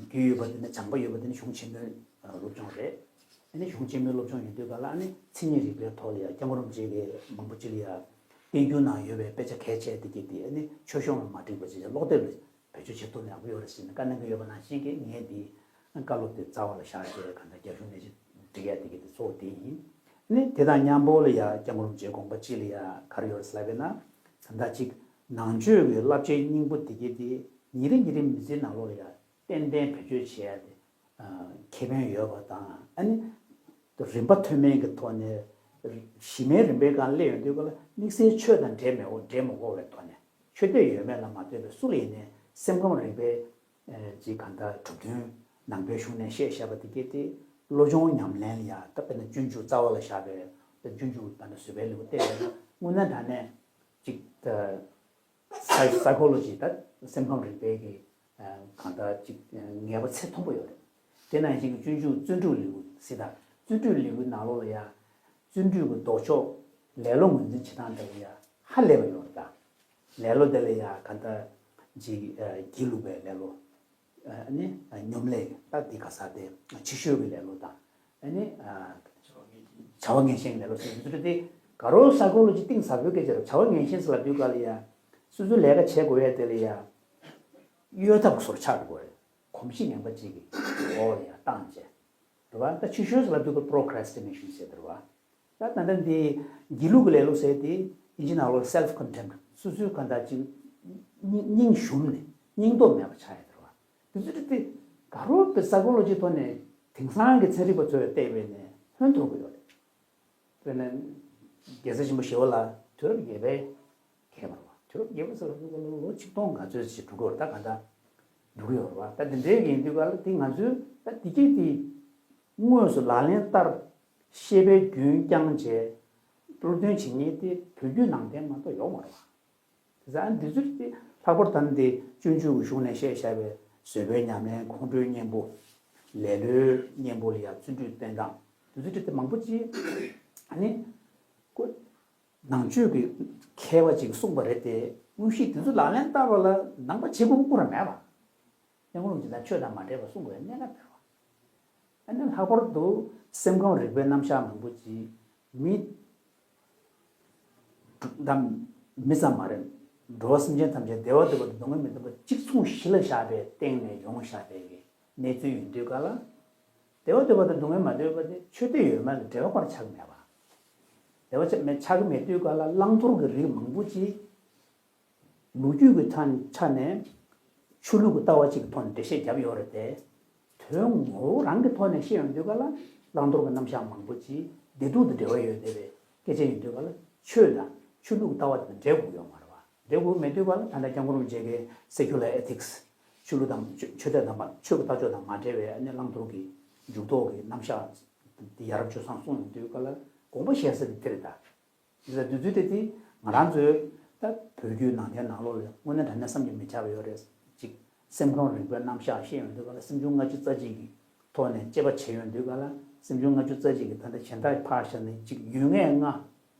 རྒྱུས་ཡོད་པ་དེ་ནི་སྦྱངས་པ་ཡོད་པ་དེ་ནི་གཞུང་ཆེན་མོའི་སློབ་སྦྱོང་རེད། ཨ་ནི་གཞུང་ཆེན་མོའི་སློབ་སྦྱོང་ཡིན་དུས་ག་ལ་ཨ་ནི་མཚན་ཉིད་རིག་པའི་ཐོག་ལ་ཡང་སྐྱབས་མགོན་རིན་པོ་ཆེ་གིས་མང་པོ་ཅིག་ལ་ཡང་བསྟན་འགྱུར་ནང་ཡོད་པའི་དཔེ་ཆ་གལ་ཆེ་དེ་གས་དེ་ཨ་ནི་ཆོས་གཞུང་ལ་མ་འགྲིག་པ་ཅིག་ཀློག་དེབ་ལ་བེད་སྤྱོད་བྱེད་ཐུབ་ན་ཡག་པོ་ཡོད་རེད་ཟེར་ནས་བཀའ་གནང་གི་ཡོད་པ་ནང་བཞིན་གྱི་ངས་འདི་བཀའ་སློབ་དེ་རྩ་བ་ལ་བཞག་བྱས་གང་ལྟར་རྒྱ་གཞུང་ནས་ཅིག་འགྲིག་ཡ་དེ་གི་དེ་གཙོ་བོ་དེ་ཡིན། ནི་དེ་དང་མཉམ་པོ་ལ་ཡ་སྐྱབས་མགོན་རིན་པོ་ཆེའི་དགོངས་པ་གཅིག་ལ་ཡ་ག་རེ་ཡོད་རེད་ཟེར་ལབ་པས་ན་ད་ལྟ་ཅིག་ནང་ཆོས་ཀྱི་བསླབ་བྱའི་སྙིང་པོ་དེ་གི་དེ་ཉིན་རེ་ཉིན་རེ་མི་ཚེའི་ནང་ལོགས་ལ་ཡ་ཏན་ཏན་བེད་སྤྱོད་བྱེད་ཡ་དེ་ཁེ་ཕན་ཡོད་པ་དང་ཨ་ནི། རིམ་པ་མཐོ་དམན་གྱི་ཐོག་ནས་གཞི་མའི་རིམ་པའི་སྒང་སླེབས་ཡོང་དུས་ག་ལ་དམིགས་བསལ་ཆོས་དང་འབྲེལ་མེད་འོ་འབྲེལ་མི་དགོས་པའི་ཐོག་ནས་ཆོས་དད་ཡོད་མེད་ལ་མ་ལྟོས་པའི་སུ་ལ་ཡིན་ནའི་སེམས་ཁམས་རིག་པའི་ཅིག་གང་ལྟར་གྲུབ་དོན་ནང་པའི་གཞུང་ནས་བཤད་བཞག་པ་དེ་གས་དེ་བློ་སྦྱོང་ཉམས་ལེན་ལ་ཡང་ད་དཔེར་ན་སྤྱོད་འཇུག་རྩ་བ་ལ་བཞག་པའི་སྤྱོད་འཇུག་ད་ནི་བཟོད་པའི་ལེའུ་བལྟས་པ་ན་དངོས་གནས་དྲང་གནས་ཅིག་ད། སའི་སའི་ཁོ་ལོ་ཇི་ད་སེམས་ཁམས་རིག་པའི་གི་གང་ལྟར་ཅིག་ངེས་པ་ཚད་མཐོན་པོ་ཡོད་རེད། དེ་ནང་བཞིན་གྱི་སྤྱོད་འཇུག་བརྩོན་འགྲུས་ལེའུ་ཟེར་ད་བརྩོན་འགྲུས་ལེའུའི་ནང་ལོགས་ལ་ཡང་བརྩོན་འགྲུས་ཀྱི་ལྡོག་ཕྱོགས་ལེ་ལོ་ངོས་འཛིན་བྱེད་སྟངས་དེ་ལ་ཡང་ཧ་ལས་པ་ཡོད་རེད་ད། ལེ་ལོ་དེ་ལ་ཡང་གང་ལྟར་ཅིག་སྒྱིད་ལུག་པའི་ལེ་ལོ། ཨ་ནི་སྙོམ་ལས་ད་འདི་ག་ས་དེ་ཕྱི་བཤོལ་གྱི་ལེ་ལོ་དང་ཨ་ནི་བྱ་བ་ངན་ཞེན་གྱི་ལེ་ལོ་ཟེར་དུས་དེ་ག་རོ་སའི་ཁོ་ལོ་ཇི་གཏིང་ཟབ་པོའི་སྐད་ཆ་རེད། བྱ་བ་ངན་ཞེན་ཟེར་ལབ་དུས་ག་ལ་ཡ་སོ་སོའི་ལས་ཀ་བྱེད་དགོས་ཡ་དེ་ལ་ཡ་གཡོལ་ཐབས་ཀྱི་བཟོ་འདྲ་ཆགས་འགྲོ་གི་རེད། གོམས་གཤིས་ངན་པ་གཅིག་གི་འོག་ལ་ཡ་བཏང་བྱས་རེད་བ། ད་ཕྱི་བཤོལ་ཟེར་ལབ་དུས་ཀ་པོ་རོ་ཀེ་རེ་སི་ཊི་ནེ་ཤན་ཟེར་དེ་རེད་བ། ད་ད་ལྟ་འདི་སྒྱིད་ལུག་གི་ལེ་ལོ་ཟེར་དེ་ཨིན་ཇི་ནང་ལོགས་སེལ་ཕི་ཀོན་ཊེམ་ཊི་སོ་སོའི་གང་ལྟར་ཅིག་སྙིང་སྙིང་ཞུམ་ནས་སྙིང་སྟོབས་མེད་པ་ཆགས་ཡོད་དེ་རེད་བ། དེ་ཚོ་དེ་ག་རོ་པའི་སའི་ཁོ་ལོ་ཇི་ཐོག་ནས་དེང་སང་གི་ཚན་རིག་པ་ཚོས་བལྟས་པས་ནས་ཧོན་ཐོར་གི་ཡོད་རེད། དཔེར་ན་རྒྱལ་སྲས་ཆེན་པོ་ཞི་བ་ལྷ་དུས་རབས་བརྒྱད་པའི་མཁས་པ་རེད་བ། དུས་རབས་བརྒྱད་པ་ཟེར་བ་ལོ་ལོ་ཆིག་སྟོང་ག་ཚོད་ཅིག་འགྲོ་གི་ཡོད་རེད། ད་ག་འདྲ་འགྲོ་གི་ཡོད་རེད་བ། ད་དེ་འདྲའི་ཡིན་དུས་ག་ལ་དེ་ང་ཚོས་ད་དེ་གྱད་དེ་དངོས་སུ་ལག་ལེན་བསྟར་ཤེས་པའི་རྒྱུན་བསྐྱངས་བྱས་བློ་འདོན་བྱེད་མཁན་དེ་བོད་བརྒྱུད་ནང་བསྟན་མ་གཏོགས་ཡོད་མ་རེད་བ། དེ་ཙང་འདི་ཚོ་དེ་ལྷག་པར་ད་ནི་དེ་སྤྱོད་འཇུག་གི་གཞུང་ནས་བཤད་བཞག་པའི་བཟོད་པའི་ཉམས་ལེན་ཁོང་ཁྲོའི་གཉེན་པོ་ལེ་ལོའི་གཉེན་པོ་ལ་ཡང་བརྩོན་འགྲུས་བསྟེན་སྟངས་འདི་ཚོ་དེ་མང་པོ་ཅིག་ཨ་ནི་ཀོ་ནང་ཆོས་ཀྱི་མཁས་པ་ཅིག་གསུངས་པ་རེད་དེ་དངོས་གཞི་དེ་ཚོ་ལག་ལེན་བསྟར་བ་ལ་ནང་པ་བྱེད་དགོས་པ་ཀུན་ར་མེད་པ། སྐྱབས་མགོན་རིན་པོ་ཆེ་ད་ཆོས་དང་མ་འདྲེས་པ་གསུང་དགོས་གནད་འགག་མེད་པ། ཨ་ནི་ལྷག་པར་དུ་སེམས་ཁམས་རིག་པའི་རྣམ་གཞག་མང་པོ་ཅིག་མི་དང་མི་ཙམ་མ་རེད། འགྲོ་བ་སེམས་ཅན་ཐམས་ཅད་བདེ་བ་འདོད་པ་དང་སྡུག་བསྔལ་མི་འདོད་པ་གཅིག་མཚུངས་གཞི་ལ་བཞག་པའི་སྟེང་ནས་ཡོང་བཞག་པའི་གནས་ཚུལ་ཡིན་དུས་ག་ལ། བདེ་བ་འདོད་པ་དང་སྡུག་བསྔལ་མ་འདོད་པ་དེ་ཆོས་དད་ཡོད་མེད་ལ་འབྲེལ་བ་ཆགས་མེད་པ། དེ་བ་ཆ་མེད་ཆགས་ཀྱི་མེད་དུས་ག་ལ་བླང་དོར་གྱི་རིགས་མང་པོ་ཅིག་ལོ་རྒྱུས་ཀྱི་ཐ་ཆ་ནས་ཆོས་ལུགས་ཀྱི་ལྟ་བ་གཅིག་གི་ཐོག་ནས་འགྲེལ་བཤད་བརྒྱབ་ཡོད་རེད་དེ། དོན་ངོ་བོ་རང་གི་ཐོག་ནས་བཤད་ཡོང་དུས་ག་ལ་བླང་དོར་གྱི་རྣམ་གཞག་མང་པོ་ཅིག་བདེ་སྡུག་དང་འབྲེལ་བ་ཡོད་བསྡད་པའི་སྐད་ཆ་ཡིན་དུས་ག་ལ་ཆོས་དང་ཆོས་ལུགས་ཀྱི་ལྟ་བ་དེ་དང་འབྲེལ་དགོས་ཡོད་མ་རེད་བ། འབྲེལ་དགོས་མེད་དུས་ག་ལ་ད་ལྟ་སྐྱབས་མགོན་རིན་པོ་ཆེ་གིས་secular ethics ཆོས་ལུགས་དང་ཆོས་ཆོས་དད་དང་མ་ཆོས་ཀྱི་ལྟ་ཕྱོགས་དང་མ་འབྲེལ་བའི་ཨ་ནི་བླང་དོར་གྱི་འཇུག་ལྡོག་གི་རྣམ་གཞག་དེ་ཡ་རབས་སྤྱོད་བཟང་གསུངས་ཡོང་དུས་ག་ལ་དགོངས་པ་བཞེས་ས་དེ་དེ་རེད་ད། དེ་ལ་དུས་ཚོད་དེ་དེ་ང་རང་ཚོའི་ད་བོད་བརྒྱུད་ནང་བསྟན་ནང་ལོགས་ལ་དངོས་གནས་དྲང་གནས་བསམ་གྱིས་མི་ཁྱབ་པ་ཡོད་རེད། ཅིག་སེམས་ཁམས་རིག་པའི་རྣམ་གཞག་བཤད་ཡོང་དུས་ག་ལ་སེམས་བྱུང་ལྔ་བཅུ་རྩ་གཅིག་གི་ཐོག་ནས་དཔྱད་པ་བྱེད་ཡོང་དུས་ག་ལ་སེམས་བྱུང་ལྔ་བཅུ་རྩ་གཅིག་གི་ད་ལྟ་གཞན་དག་ཕར་བཞག་ནས་ཅིག་ཡུལ་ངེས་ལྔ་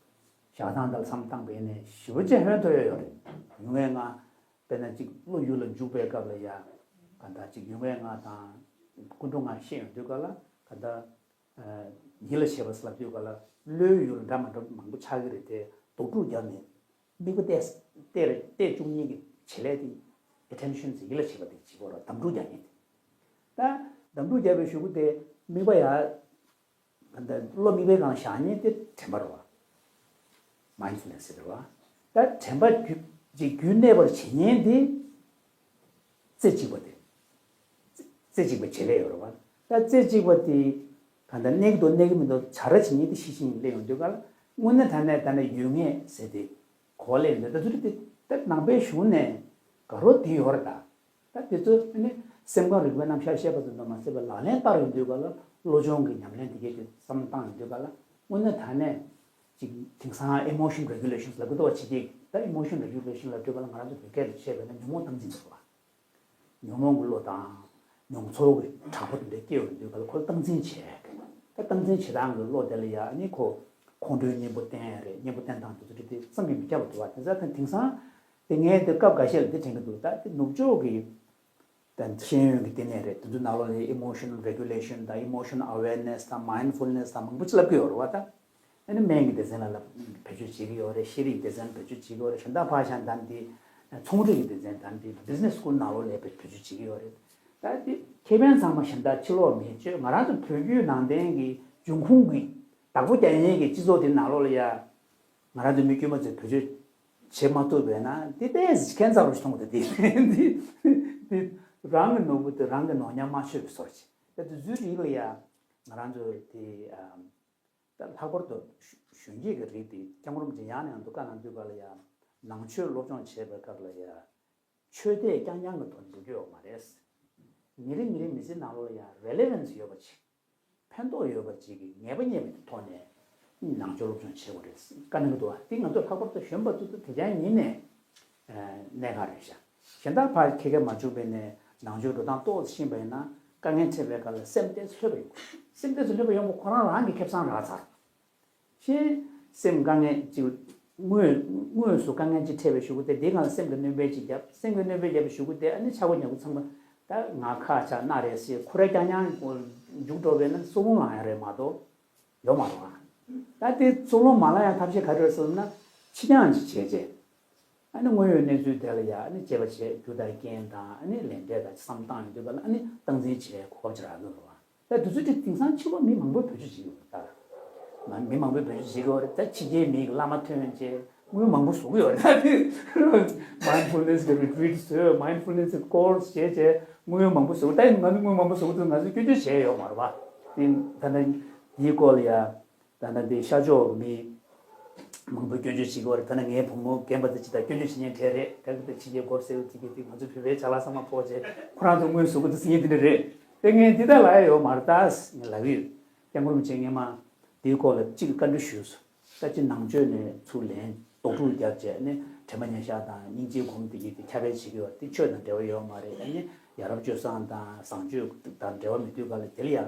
བཞག་སྟངས་དང་བསམ་སྟངས་བས་ནས་ཞེ་པོ་ཅིག་ཧོན་ཐོར་ཡོད་ཡོད་རེད། ཡུལ་ངེས་ལྔ་དཔེར་ན་ཅིག་བློ་ཡུལ་ལ་འཇུག་པའི་སྐབས་ལ་ཡ་ག་ད་ཅིག་ཡུལ་ངེས་ལྔ་དང་ཀུན་འགྲོ་ལྔ་བཤད་ཡོང་དུས་ག་ལ་ག་ད། ཡིད་ལ་བྱེད་པ་ཟེར་ལབ་དུས་ག་ལ་བློའི་ཡུལ་འདྲ་མ་འདྲ་མང་པོ་ཆགས་ཀྱི་རེད་དེ་རྡོག་ཕྲུག་བརྒྱབ་ནས་དམིགས་པ་གཏད་གཏད་གཏད་བཅུག་མཁན་གྱི་བྱེད་ལས་དེ་attention ཟེར་ཡིད་ལ་བྱེད་པ་དེ་བྱེད་དགོས་ར་དམ་ཕྲུག་རྒྱག་མཁན་དེ། ད་དམ་ཕྲུག་རྒྱག་པའི་གཞུག་གུ་དེ་དམིགས་པ་ཡ་ད་བློ་དམིགས་པའི་སྒང་བཞག་མཁན་དེ་དྲན་པ་རེད་བ། mindfulness ཟེར་བ། ད་དྲན་པ་རྒྱུད་ཀྱི་རྒྱུད་གནས་པར་བྱེད་མཁན་དེ། རྩེ་གཅིག་པ་དེ། རྩེ་གཅིག་པའི་བྱེད་ལས་ཡོད་རེད་བ། ད་རྩེ་གཅིག་པ་དེ་ག་འདྲ་གནས་ཀྱི་འདུག་གནས་ཀྱི་མི་འདུག་བྱ་ར་བྱེད་མཁན་དེ་ཤེས་བཞིན་སླེབས་ཡོང་དུས་ག་ལ་དངོས་གནས་དྲང་གནས་ད་ནི་ཡུལ་ངེས་ཟེར་དེ་གོ་བ་ལེན་འདུག་ད་དུས་དེ་ད་ནང་པའི་གཞུང་ནས་དགའ་རོགས་དེ་ཡོད་རེད་ད། ད་དེ་ཚོ་ནི་སེམས་ཁམས་རིག་པའི་རྣམ་གཞག་བཤད་པ་ཙམ་དུ་མ་ཟད་པའི་ལག་ལེན་བསྟར་ཡོང་དུས་ག་ལ་བློ་སྦྱོང་གི་ཉམས་ལེན་དེ་གས་དེ་བསམ་བློ་བཏང་ཡོང་དུས་ག་ལ་དངོས་གནས་དྲང་གནས། ཅིག་དེང་སང་emotion regulation ལབ་ཀྱི་འདུག་བ། ཕྱི་རྒྱལ་ད་emotion regulation ལབ་དུས་ག་ལ་ང་རང་ཚོ་བོད་སྐད་དུ་བཤད་པ་ན་ཉོན་མོངས་སྟངས་འཛིན་ཟེར་བ། ཉོན་མོངས་ཀྱི་བློ་དང་། མྱོང་ཚོར་གྱི་དྲག་པོ་དེ་འདྲ་སྐྱེ་ཡོང་དུས་ག་ལ་ཁོ་ལ་སྟངས་འཛིན་བྱེད། ད་སྟངས་འཛིན་བྱེད་སྟངས་ཀྱི་བློ་དེ་ལ་ཡ་ཨ་ནི་ཁོ་ཁོང་ཁྲོའི་གཉེན་པོ་བསྟེན་ཡ་རེད། གཉེན་པོ་བསྟེན་སྟངས་དེ་ཚོ་དེ་བསམ་གྱིས་མི་ཁྱབ་པ་འདུག་བ། དེ་ཚ་ད་དེང་སང་དེ་ངས་དེ་སྐབས་འགའ་ཤས་ལ་དེ་དྲན་གྱི་འདུག་ད་དེ་ནུབ་ཕྱོགས་ཀྱི་ད་ཤེས་ཡོན་གྱི་ལྟེ་གནས་རེད། དེ་ཚོའི་ནང་ལོགས་ལ་emotional regulation དང་emotional awareness དང་mindfulness དང་མང་པོ་ཅིག་ལབ་ཀྱི་ཡོད་རེད་བ། ད་ཨ་ནི་སྨན་གྱི་སྡེ་ཚན་ལ་ལབ་བེད་སྤྱོད་བྱེད་ཀྱི་ཡོད་རེད། ཤེས་རིག་སྡེ་ཚན་ལ་བེད་སྤྱོད་བྱེད་ཀྱི་ཡོད་རེད། གཞན་དག་ཕར་བཞག་ད་འདི་ཚོང་རིག་གི་སྡེ་ཚན་ད་འདི་business school ནང་ལོགས་ལ་བེད་སྤྱོད་བྱེད་ཀྱི་ཡོད་རེད། ད་འདི་ཁེ་ཕན་ཚང་མ་གཞན་དག་ཕྱི་ལོགས་མེད་བཅོས་ང་རང་ཚོ་བོད་བརྒྱུད་ནང་བསྟན་གྱི་འབྱུང་ཁུངས་ཀྱི་བདག་པོ་རྒྱག་མཁན་གྱི་སྤྱི་ཚོགས་འདི་ནང་ལོགས་ལ་ཡ། ང་རང་ཚོ་མི་དཀྱུས་མ་ཚོས་བེད་སྤྱོད་བྱེད་མ་ཐུབ་པས་ན་འདི་ཏོག་ཙམ་ཁྱད་མཚར་པོ་ཞིག་མཐོང་གི་འདུག་འདི་འདི་འདི་རང་གི་ནོར་བུ་དེ་རང་གི་ནོར་ཉམས་མ་ཆོད་པའི་བཟོ་འདྲ་ཅིག་ད་དེ་ཚོའི་རིགས་ལ་ཡ་ང་རང་ཚོ་དེ་ཨམ་ད་ལྷག་པར་དུ་གཞོན་སྐྱེས་ཀྱི་རིགས་དེ་སྐྱབས་མགོན་རིན་པོ་ཆེ་ཡང་ནས་ཡང་དུ་བཀའ་གནང་དུས་ག་ལ་ཡ་ནང་ཆོས་སློབ་སྦྱོང་བྱེད་པའི་སྐབས་ལ་ཡ། ཆོས་དད་རྐྱང་རྐྱང་གི་ཐོག་ནས་འགྲོ་རྒྱུ་ཡོད་མ་རེད། ཉིན་རེ་ཉིན་རེ་མི་ཚེའི་ནང་ལོགས་ལ་ཡང་relevance ཡོད་པ་ཅིག་ཕན་ཐོགས་ཡོད་པ་ཅིག་གི་ངེས་པ་རྙེད་པའི་ཐོག་ནས་ནང་ཆོས་སློབ་སྦྱོང་བྱེད་དགོས་རེད་བཀའ་གནང་གི་འདུག་བ། དེ་ང་ཚོ་ལྷག་པར་དུ་གཞོན་པ་ཚོ་དེ་གྱང་ཉིན་ནས་གནད་འགག་རེད་ཤག་གཞན་དག་ཕར་ཁྱེད་ཀྱིས་མ་བཅུག་པས་ནས་ནང་ཆོས་འགྲོ་སྟངས་ཏོག་ཙམ་ཤེས་པ་ཡིན་ན་དཀའ་ངལ་འཕྲད་པའི་སྐབས་ལ་སེམས་ཏོག་ཙམ་ལྷོད་པ་ཡོང་དགོས། སེམས་ཏོག་ཙམ་ལྷོད་པ་ཡོང་དགོས་ཁོ་རང་རང་གི་ཁེ་བཟང་རག་ཚར། ཤེས། སེམས་དཀའ་ངལ་ཅིག་དངོས་དངོས་སུ་དཀའ་ངལ་ཅིག་འཕྲད་པའི་གཞུག་གུ་དེ་དེའི་སྒང་ལ་སེམས་ཀྱི་སྣོན་པ་ཅིག་བརྒྱབ། སེམས་ཀྱི་སྣོན་པ་བརྒྱབ་པའི་གཞུག་གུ་དེ་ཨ་ནི་ཆག་སྒོ་ཉག་སྒོ་ཚང་མ་ད་ང་ཁ་ཆག་སྣ་རལ་སེ་ཁོ་ར་རྐྱང་རྐྱང་མཇུག་འགྲོ་བས་ན་སྲོག་རླུང་ལངས་ཡ་རེད་མ་གཏོགས་ཡོད་མ་རེད་བ། ད་དེ་སྲོག་རླུང་མ་ལངས་ཡ་ཐབས་ཤེས་ག་རེ་རེད་ཟེར་ན་ཕྱི་འགྱངས་ཅིག་བྱས་རྗེས། ཨ་ནི་དངོས་ཡོད་གནས་ཚུལ་དེ་ལ་ཡ་ཨ་ནི་དཔྱད་པ་བྱས་རྒྱུ་དང་རྐྱེན་དང་ཨ་ནི་ལན་འདེབས་དང་བསམ་བཏང་ཡོང་དུས་ག་ལ་ཨ་ནི་སྟངས་འཛིན་བྱས་གོ་སྐབས་ཅིག་རག་གི་རེད་བ། ད་དུས་ཚོད་དེ་དེང་སང་ཕྱི་ལོགས་མི་མང་པོས་བེད་སྤྱོད་བྱེད་ཀྱི་ཡོད་རེད་ད། མ་མི་མང་པོས་བེད་སྤྱོད་བྱེད་ཀྱི་ཡོད་རེད་ད། ཕྱི་རྒྱལ་མི་ཡི་བླ་མ་ཐོན་བྱས་དངུལ་མང་པོ་བཟོ་གི་ཡོད་རེད་ད། དེ་mindfulness་གི་retreat་བཟོས། mindfulness་གི་course་བྱས་བྱས་དངུལ་མང་པོ་བཟོ་གི། ད་ཡིན་ང་ཚོ་དངུལ་མང་པོ་བཟོ་གི་འདུག་ང་ཚོས་སྐྱོན་བརྗོད་བྱས་ཡོད་མ་རེད་བ། དེ་ད་ལྟ་འདིའི་སྐོར་ལ་ཡ། ད་ལྟ་འདི་ཤར་ཕྱོགས་ཀྱི་མི་མང་པོས་སྐྱོན་བརྗོད་བྱེད་ཀྱི་ཡོད་རེད། ད་ནི་ངའི་བུ་མོ་རྒན་པ་དེ་ཅི་ལྟར་སྐྱོན་བརྗོད་བྱེད་མཁན་གྲས་རེད། ད་གི་ད་ཕྱི་རྒྱལ་སྐོར་ཟེར་བ་དེ་གི་དེ་ང་ཚོ་བོད་པའི་ཅ་ལག་ཚང་མ་ཕོག་བྱས་ཁོ་རང་ཚོ་དངུལ་བཟོ་གི་འདུག་ཟེར་མཁན་དེ་འདྲ་རེད། དེ་ངས་འདི་ལྟར་ལབ་ཡ་ཡོད་མ་རེད་ད་ངས་ལབ་ཀྱི་ཡོད། སྐྱབས་མགོན་རིན་པོ་ཆེ་སྔོན་མ་འདིའི་སྐོར་ལ་གཅིག་བཀའ་འདྲི་ཞུས་སོང་། ད་ཅི་ནང་ཆོས་ནས་ཚུར་ལན་རྡོག་ཕྲུག་བརྒྱབ་བྱས་ནས་དྲན་པ་ཉེར་བཞག་དང་སྙིང་རྗེའི་སྒོམ་དེ་གི་དེ་ཁྱབ་སྤེལ་བྱེད་ཀྱི་ཡོད། དེ་ཆོས་དང་འབྲེལ་བ་ཡོད་མ་རེད། ཨ་ནི་ཡ་རབས་སྤྱོད་བཟང་དང་བཟང་སྤྱོད་དང་འབྲེལ་བ་མེད་དུས་ག་ལ་དེ་ལ་ཡ་ཨ་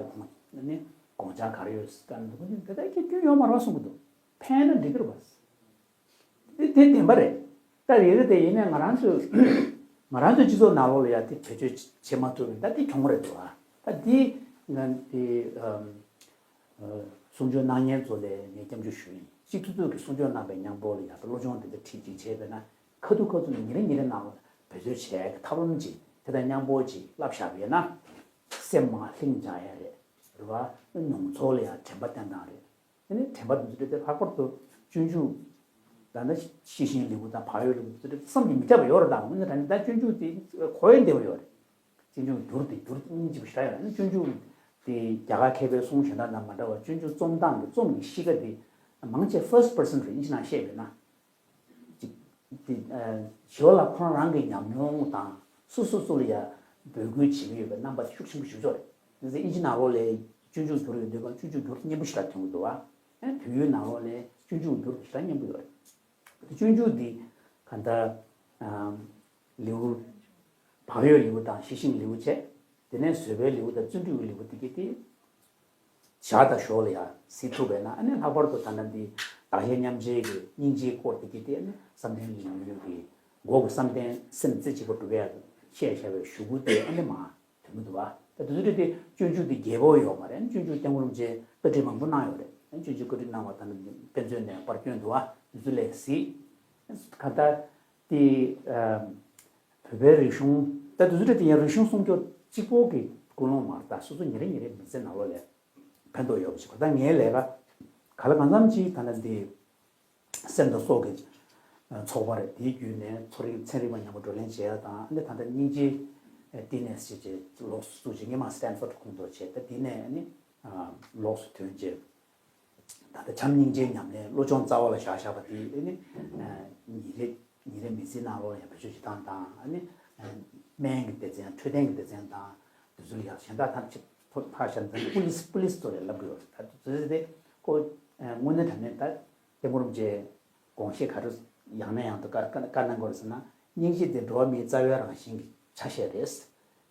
ནི་དགོངས་འཆར་ག་རེ་ཡོད་ཟེར་ལབ་དུས་དེ་ལྟར་གྱི་སྐྱོན་ཡོད་མ་རེད་བ་གསུང་གི་འདུག་ཕན་ན་འགྲིག་གི་རེད་བ། དེ་དེ་བདེན་པ་རེད། ད་རེད་རེད་དེ་ཡིན་ནའི་ང་རང་ཚོས་ང་རང་ཚོའི་སྤྱི་ཚོགས་ནང་ལོགས་ལ་ཡ་དེ་བེད་སྤྱོད་བྱེད་མ་ཐུབ་པ་ཡིན་ད་དེ་གྱོང་རེད་འདུག་ཨ། ད་དེ་ང་དེ་ཨམ། གསུང་ཆོས་གནང་མཁན་ཚོ་ལ་ངས་སྐྱབས་འཇུག་ཞུ་ཡིན། གཅིག་ཐུབ་ཐུབ་ཀྱི་གསུང་ཆོས་གནང་པའི་མཉམ་པོ་ལ་ཡ་ད་བློ་སྦྱོང་དེ་འདྲ་ཁྲིད་ཅིག་བྱས་པས་ན་ཁ་ཐུག་ཁ་ཐུག་ནས་ཉིན་རེ་ཉིན་རེ་ནང་ལ་བེད་སྤྱོད་བྱས་ཀྱི་ཐབས་ལམ་ཅིག་དེ་དང་མཉམ་པོ་ཅིག་བསླབ་བཞག་པས་ན་སེམས་མ་ལྷིང་འཇགས་ཡ་རེད། རེད་བ། མྱོང་ཚོར་ལ་ཡ་དྲན་པ་བསྟེན་སྟངས་རེད། ཨ་ནི་དྲན་པ་དེ་ཚོ་དེ་ལྷག་པར་དུ་སྤྱོད་འཇུག་ད་ལྟ་ཤེས་བཞིན་ལེའུ་དང་བག་ཡོད་ལེའུ་དེ་ཚོ་བསམ་གྱིས་མི་ཁྱབ་པ་ཡོད་རེད། ད་འོན་ཏེ་ད་ནི་ད་སྤྱོད་འཇུག་དེ་གོ་ཡ་བདེ་བོ་ཡོད་རེད། སྤྱོད་འཇུག་འགྱུར་དེ་འགྱུར་སྙིང་རྗེ་པོ་ཞེ་དྲག་ཡོད་རེད། སྤྱོད་འཇུག་དེ་རྒྱ་གར་མཁས་པའི་གསུང་གཞན་དག་དང་མ་འདྲ་བར་སྤྱོད་འཇུག་རྩོམ་སྟངས་དེ་རྩོམ་གྱི་གཤིས་ཀ་དེ་མང་ཆེ་first person རེད། ཨིན་ཇི་ནང་བཤད་པས་ན། ཅིག་དེ་ཞི་བ་ལྷ་ཁོ་རང་རང་གི་ཉམས་མྱོང་དང་སོ་སོ་སོ་ལ་ཡ་འབོད་སྐུལ་བྱེད་ཀྱི་ཡོད་པའི་རྣམ་པ་དེ་ཤུགས་ཆེན་པོ་ཞིག་ཚོར་རེད། དེ་ཚེ་ཨིན་ཇི་ནང་ལོགས་ལ་སྤྱོད་འཇུག་འགྱུར་ཡོད་འདུག་གམ། སྤྱོད་འཇུག་འགྱུར་སྙན་པོ་ཞིག་ལ་ཐོན་གྱི་འདུག་བ། ཨ་བོད་ཡིག་ནང་ལོགས་ལ་སྤྱོད་འཇུག་འགྱུར་ཞེ་དྲག་སྙན་པོ་ཡོད་རེད། སྤྱོད་འཇུག་འདི་གང་ལྟར་ཨམ་ལེའུ་བག་ཡོད་ལེའུ་དང་ཤེས་བཞིན་ལེའུ་བྱས། དེ་ནས་བཟོད་པའི་ལེའུ་དང་བརྩོན་འགྲུས་ཀྱི་ལེའུ་དེ་གི་དེ་ཞར་དང་ཞོར་ལ་ཡང་གཟིགས་ཐུབ་པས་ན། ཨ་ནི་ལྷག་པར་དུ་ད་ལྟ་འདི་བདག་གཞན་མཉམ་བརྗེ་གི་སྙིང་རྗེའི་སྐོར་དེ་གི་དེ་ཨ་ནི་བསམ་གཏན་ལེའུ་གི་མགོ་གི་བསམ་གཏན་སེམས་རྩེ་གཅིག་པ་སྒྲུབ་ཡ་བཤད་བཞག་པའི་གཞུག་གུ་དེ་ཨ་ནི་མ་ཐོན་གྱི་འདུག་བ། ད་དེ་ཚོ་དེ་སྤྱོད་འཇུག་དེ་རྒྱས་པོ་ཡོད་མ་རེད། སྤྱོད་འཇུག་སྐྱབས་མགོན་རིན་པོ་ཆེ་བཀའ་ཁྲིད་མང་པོ་གནང་ཡོད་རེད། སྤྱོད་འཇུག་བཀའ་ཁྲིད་གནང་བ་ད་ནི་དཔེ་མཛོད་ནས་པར་བསྐྱོན་འདུག་བ། དེ་ཚོ་ལས་གཟིགས། གང་ལྟར་དེ་བོད་པའི་རིག་གཞུང་ད་དེ་ཚོ་དེ་ཡང་རིག་གཞུང་སྲུང་སྐྱོབ་གཅིག་པོ་གི་ཀུན་སློང་མ་རེད། ད་སོ་སོ་ཉིན་རེ་ཉིན་རེ་མི་ཚེ་ནང་ལོགས་ལ་ཕན་ཐོགས་ཡོད་པ་ཞིག་ད་ངའི་ལས་ཀ་ག་ལ་གང་འཚམ་ཅིག་ད་ནི་འདི་སེམས་དང་སྲོག་གི་ཚོགས་པ་རེད། དེའི་བརྒྱུད་ནས་ཚན་རིག་ཚན་རིག་པ་མཉམ་པོ་བགྲོ་གླེང་བྱེད་ཡ་དང་། ཨ་ནི་ད་ལྟ་སྙིང་རྗེ་བསྟི་གནས་ཞེས་བྱས་ལོགས་སུ་བཙུགས་བྱས། སྔོན་མ་སི་ཊན་ཕོར་ཁོངས་གཏོགས་བྱས། ད་དེ་ནས་ཨ་ནི་ལོགས་སུ་ཐོན་བྱས། ད་ལྟ་བྱམས་སྙིང་རྗེའི་ཉམས་ལེན་བློ་སྦྱོང་རྩ་བ་ལ་བཞག་བཞག་པ་དེ་ཨ་ནི་ཉིན་རེ་ཉིན་རེ་མི་ཚེའི་ནང་ལོགས་ལ་ཡང་བེད་སྤྱོད་བྱེད་སྟངས་དང་། ཨ་ནི་སྨན་གྱི་སྡེ་ཚན། འཕྲོད་བསྟེན་གྱི་སྡེ་ཚན་དང་དེ་ཚོ་ལ་ཡང་གཞན་དག་ཐམས་ཅད་ཕར་བཞག་ན་པུ་ལིས་པུ་ལིས་ཚོ་ལ་ལབ་དགོས་ཡོད་རེད། ད་དེ་ཚོ་དེ་ཁོ་དངོས་གནས་དྲང་གནས་ད་སྐྱབས་མགོན་རིན་པོ་ཆེ་དགོངས་བཞེད་ག་རེ་ཡང་ནས་ཡང་དུ་བཀའ་བཀའ་བཀའ་གནང་དགོས་རེད་ཟེར་ན། སྙིང་རྗེ་དེ་འགྲོ་བ་མིའི་རྩ་བའི་རང་བཞིན་གྱི་ཆ་ཤས་རེད།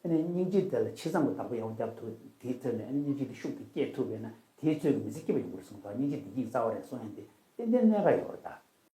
ཨ་ནི་སྙིང་རྗེ་དེ་ལ་ཆེས་བཟང་གི་བདག་པོ་ཡོང་རྒྱབ་ཐུབ། དེའི་ཚོད་ནས་ཨ་ནི་སྙིང་རྗེ་དེ་ཤུགས་དེ་སྐྱེད་ཐུབ་པས་ན་དེའི་ཚོད་ཀྱི་མི་ཚེ་སྐྱིད་པ་ཡོང་གི་རེད་གསུངས་པ། སྙིང་རྗེ་བདེ་སྐྱིད་ཀྱི་རྩ་བ་རེད་གསུང་ཡ་དེ་ཏན་ཏན་གནད་འགག་ཡོད་རེད་ད།